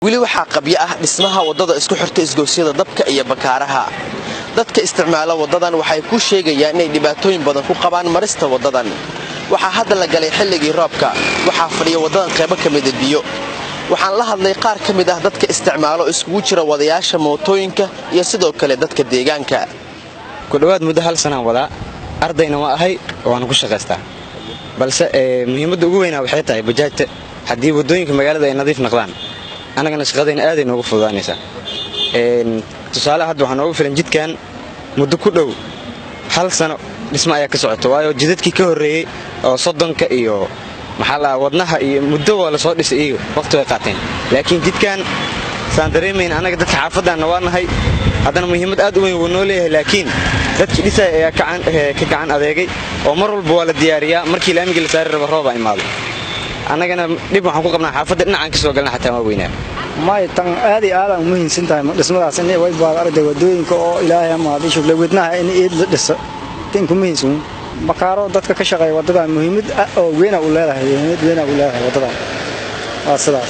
Weli waxaa qabyo ah dhismaha waddada isku xirta isgoosyada Dabka iyo Bakaaraha. Dadka isticmaala waddadan waxay ku sheegayaan inay dhibaatooyin badan ku qabaan marista waddadan. Waxaa hadda la galay xilligii roobka, waxaa fadhiya waddadan qaybo ka mida biyo. Waxaan la hadlay qaar ka mid ah dadka isticmaalo, iskugu jira wadayaasha mootooyinka iyo sidoo kale dadka deegaanka. Ku dhowaad muddo hal sanaan wadaa, ardayna waa ahay, waana ku shaqaystaa. Balse muhiimadda ugu weynaa waxay tahay bajaajta haddii waddooyinka magaalada ay nadiif noqdaan, annagana shaqadayna aaday noogu fududaanaysaa. Tusaale, hadda waxaa noogu filan jidkan muddo ku dhow hal sano dhismo ayaa ka socoto, waayo jidadkii ka horreeyey oo Soddonka iyo maxaa la Wadnaha iyo muddo waa lasoo dhisay, iyaga waqti way qaateen. Laakiin jidkan saan dareemayn annaga dadka xaafaddaanna waa nahay, haddana muhiimad aad u weyn wuu noo leeyahay. Laakiin dadkii dhisaya ayaa ka gacan adeegay oo mar walba waa la diyaariyaa. Markii laamigii la saari raba, roobaa imaado. Annagana dhib waxaan ku qabnaa xaafadda dhinacaan ka soo galna xataa waa weynaa. May, tan aad iyo aadaan umuhiimsan tahay dhismadaas in way baad aragtay wadooyinka oo Ilaahay ama shugle wadnaha in eed la dhiso tin ku muhiimsan. Bakaaro dadka ka shaqeeya wadada muhiimad oo weyn u leedahay, muhiimad weyn u leedahay wadadan. Waa sidaas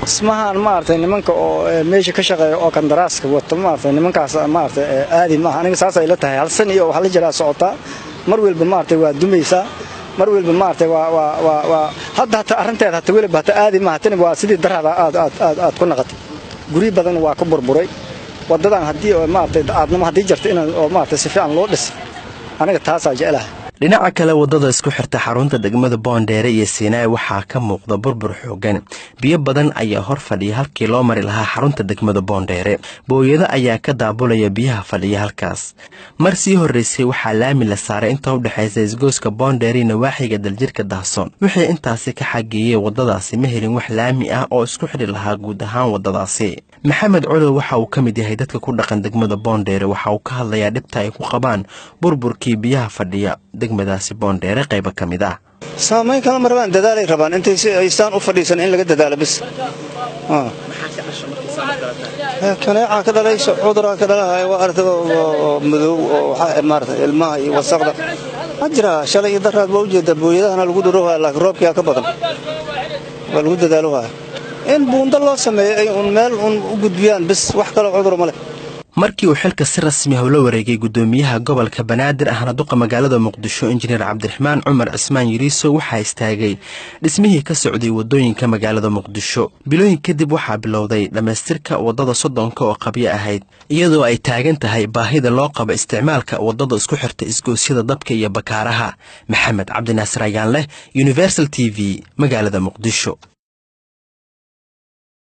dhismahan maaragtay nimanka oo meesha ka shaqeeya oo kandaraaska wato, maaragtay nimankaas maaragtay aadi maaha. Aniga saas ay la tahay. Hal san iyo waxa la jiraa socotaa, mar walba maaragtay waa dumaysaa, mar walba maaragtay waa hadda hata arrinteeda hata weliba hata aadi maaha. Tani waa sidii darada aad aad aad aad ku naqatay, guryo badan waa ku burburay wadadan. Haddii oo maaragtay aadnimo haddii jirto inaan oo maaragtay si fiican loo dhis, aniga taasaa jeclahay. Dhinaca kale, waddada isku xirta xarunta degmada Boondheere iyo Siinaai waxaa ka muuqda burbur xoogan. Biyo badan ayaa hor fadhiya halkii loo mari lahaa xarunta degmada Boondheere. Booyado ayaa ka daabulaya biyaha fadhiya halkaas. Mar sii horreysay waxaa laami la saaray inta u dhexaysa isgooska Boondheere iyo nawaaxiga Daljirka Dahsoon. Wixii intaasi ka xageeyey, waddadaasi ma helin wax laami ah oo isku xidhi lahaa guud ahaan waddadaasi. Maxamed Colow waxa uu ka mid yahay dadka ku dhaqan degmada Boondheere. Waxa uu ka hadlayaa dhibta ay ku qabaan burburkii biyaha fadhiya degmadaasi Boondheere qaybo ka mid ah. Saamayn kama ma rabaan, dadaalay rabaan. Intay si aystaan u fadhiisan in laga dadaalo bis. Kaneecaa ka dhalayso, cuduraa ka dhalahay, waa aragtay oo madow oo waxaa maarata ilmaha iyo wasaqda ma jiraa. Shalay iyo daraad waa ujeedaa booyadahana lagu dhurohaya, laakiin roobkiyaa ka badan, waa lagu dadaalohaya in buundo loo sameeyo, ay un meel un u gudbiyaan bis. Wax kaloo cudur ma leh. Markii uu xilka si rasmi ah ula wareegay guddoomiyaha gobolka Banaadir ahna duqa magaalada Muqdisho, Injineer Cabdiraxmaan Cumar Cismaan Yiriiso, waxaa istaagay dhismihii ka socday waddooyinka magaalada Muqdisho. Bilooyin kadib waxaa bilowday dhammaystirka waddada Soddonka oo qabyo ahayd, iyadoo ay taagan tahay baahida loo qabo isticmaalka waddada isku xirta isgoosyada Dabka iyo Bakaaraha. Maxamed Cabdinaasir Ayaanleh, Universal TV, magaalada Muqdisho.